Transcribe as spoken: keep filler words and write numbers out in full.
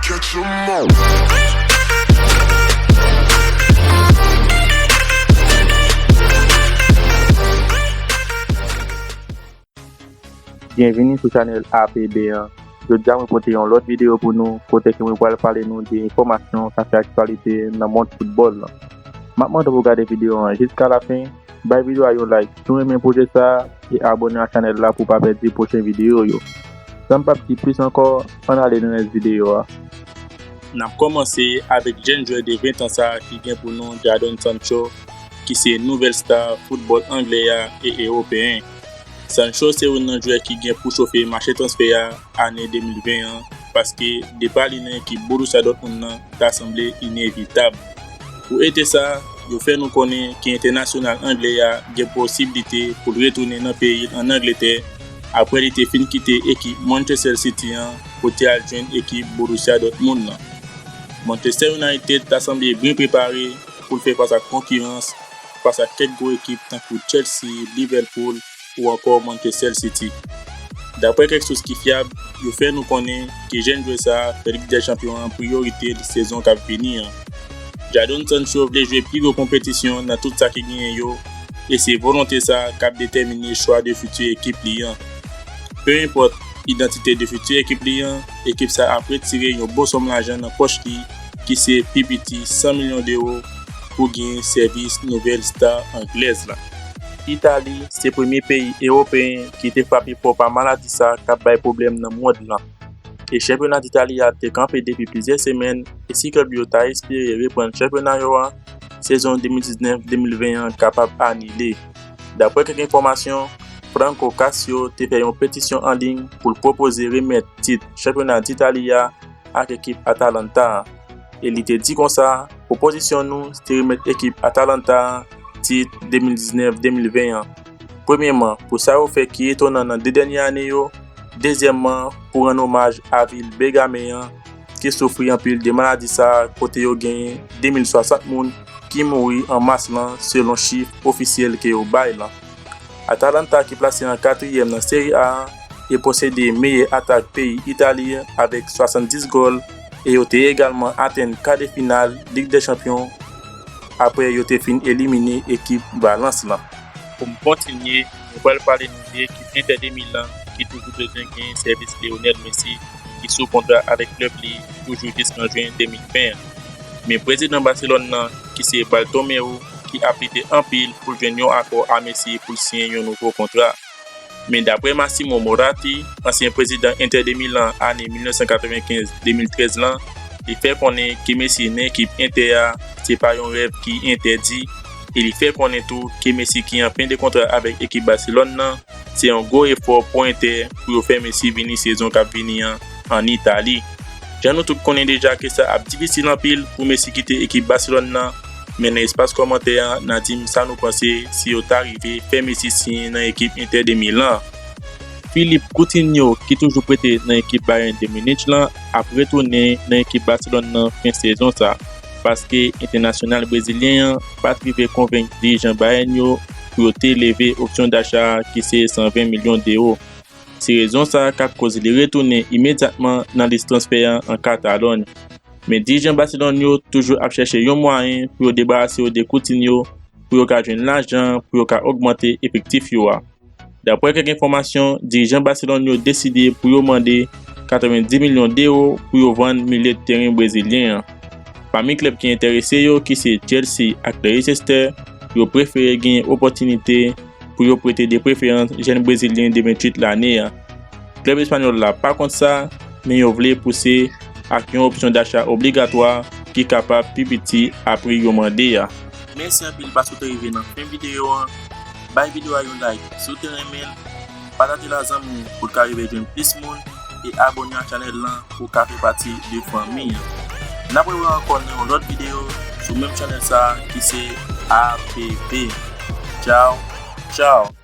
Get your mouth. Byenvini sou chanèl A P B an. Jodi a mwen pote yon lòt videyo pou nou, kote ke mwen pral pale nou de enfòmasyon k ap fè aktyalite nan mond foutbòl lan. M ap mande w pou gade videyo an jiska lafen, bay videyo a yon like si w renmen pwojè sa a, e abòne ak chanèl la pou w pa pèdi pwochen videyo yo. San m p ap di plis ankò, ann ale nan rès videyo a. N ap kòmanse avèk jèn jwè de ven tan sa a ki gen pou non Jadon Sancho, ki se nouvèl sta foutbòl anglè a e ewopeyen. Sancho se youn nan jwè ki gen pou chofe mache transfè a ane de mil ven an, paske depa li nan ekip Borussia Dortmund nan ta sanble inevitab. Pou ete sa, yo fè nou konnen ke entènasyonal anglè a gen posiblite pou l retounen nan peyi l ann Angletè, apre li te fin kite ekip Manchester City an pou te al jwenn ekip Borussia Dortmund nan. Manchester United ta sanble byen prepare pou l fè fas ak konkirans fas ak kèk gwo ekip tankou Chelsea, Liverpool ou ankò Manchester City. Daprè kèk sous ki fyab, yo fè nou konnen ke jèn jwè sa a fè Lig dè Chanpyon an priyorite l sezon k ap vini an. Jadon Sancho vle jwe pi gwo konpetisyon nan tout sa ki genyen yo, e se volonte sa a k ap detèmine chwa de fiti ekip li an. Pe enpòt idantite de fiti ekip li an, ekip sa ap retire yon bon sòm lajan nan pòch li, ki se pi piti san milyon dewo, pou gen sèvis nouvèl sta anglèz la. Itali se premye peyi ewopeyen ki te frape fò pa maladi sa k ap bay pwoblèm nan mond lan. E chanpyona Ditali a te kanpe depi plizyè semèn, e si klèb yo ta espere reprann chanpyona yo a, sezon de mil diznèf de mil ven an kapab anile. Daprè kèk enfòmasyon, Franco Cassio te fè yon petisyon an liy pou l pwopoze remèt tit chanpyona Ditali a ak ekip Atalanta a. E li te di konsa, pwopozisyon nou se te remèt ekip Atalanta a tit de mil diznèf de mil ven an. Premyèman, pou sa yo fè ki etonan nan de dènye ane yo, dezyèmman, pou rann omaj a vil Begame an, ki soufri anpil de maladi sa a, kote yo genyen de mil swasant moun ki mouri an mas lan, selon chif ofisyèl ke yo bay lan. Atalanta ki plase an katriyèm nan Serie A an e posede meyè atak peyi Itali an avèk swasanndis gòl, e yo te egalman atenn ka de final Lig dè Chanpyon apre yo te fin elimine ekip Valence lan. Pou m kontinye, nou pral pale nou de ekip Inter de Milan ki toujou bezwen gen sèvis Lionel Messi, ki sou kontra avèk klèb li toujou jiskan jen de mil ven an. Men prezidan Barcelone nan, ki se Bartomeu, ki ap lite anpil pou l jwenn yon akò a Messi pou l siyen yon nouvo kontra. Men daprè Massimo Moratti, ansyen prezidan Inter de Milan ane mil nèf san katrevenkenz de mil trèz lan, li fè konnen ke Messi nan ekip Inter a se pa yon rèv ki entèdi, e li fè konnen tou ke Messi ki an fen de kontra avèk ekip Barcelone nan, se yon gwo efò pou Inter pou yo fè Messi vini sezon k ap vini an ann Itali. Jan nou tout konnen deja ke sa ap difisil anpil pou Messi kite ekip Barcelone nan, men nan espas kòmantè a, n a di m sa nou panse si yo ta rive fè Messi siyen nan ekip Inter de Milan an. Philippe Coutinho, ki toujou prete nan ekip Bayern de Munich lan, ap retounen nan ekip Barcelone nan fen sezon sa, paske entènasyonal brezilyen an pa t rive konvenk dirijan Bayern yo pou yo te leve opsyon dacha a ki se san ven milyon dewo. Se rezon sa a k ap koz li retounen imedyatman nan lis transfè an an Katalòn. Men dirijan Barcelone yo toujou ap chèche yon mwayen pou yo debarase yo de Coutinho, pou yo ka jwenn lajan, pou yo ka ogmante efektif yo a. Daprè kèk enfòmasyon, dirijan Barcelone yo deside pou yo mande katrevenndis milyon dewo pou yo vann milye de teren brezilyen an. Pami klèb ki enterese yo, ki se Chelsea ak Leicester, yo prefere genyen opòtinite pou yo prete de preferans jèn brezilyen de venntuit lane a. Klèb espanyòl la pa kont sa, men yo vle pouse ak yon opsyon dacha obligatwa ki kapab pi piti a pri yo mande a. Mèsi anpil paske w te rive nan fen videyo an. Bay videyo a yon like si w te renmen l, pataje l a zanmi w pou l ka rive jwenn plis moun, e abòne ak chanèl lan pou w ka fè pati de fanmi an. N ap rewè ankò nan yon lòt videyo sou menm chanèl sa a ki se A P B. Tchaw, tchaw!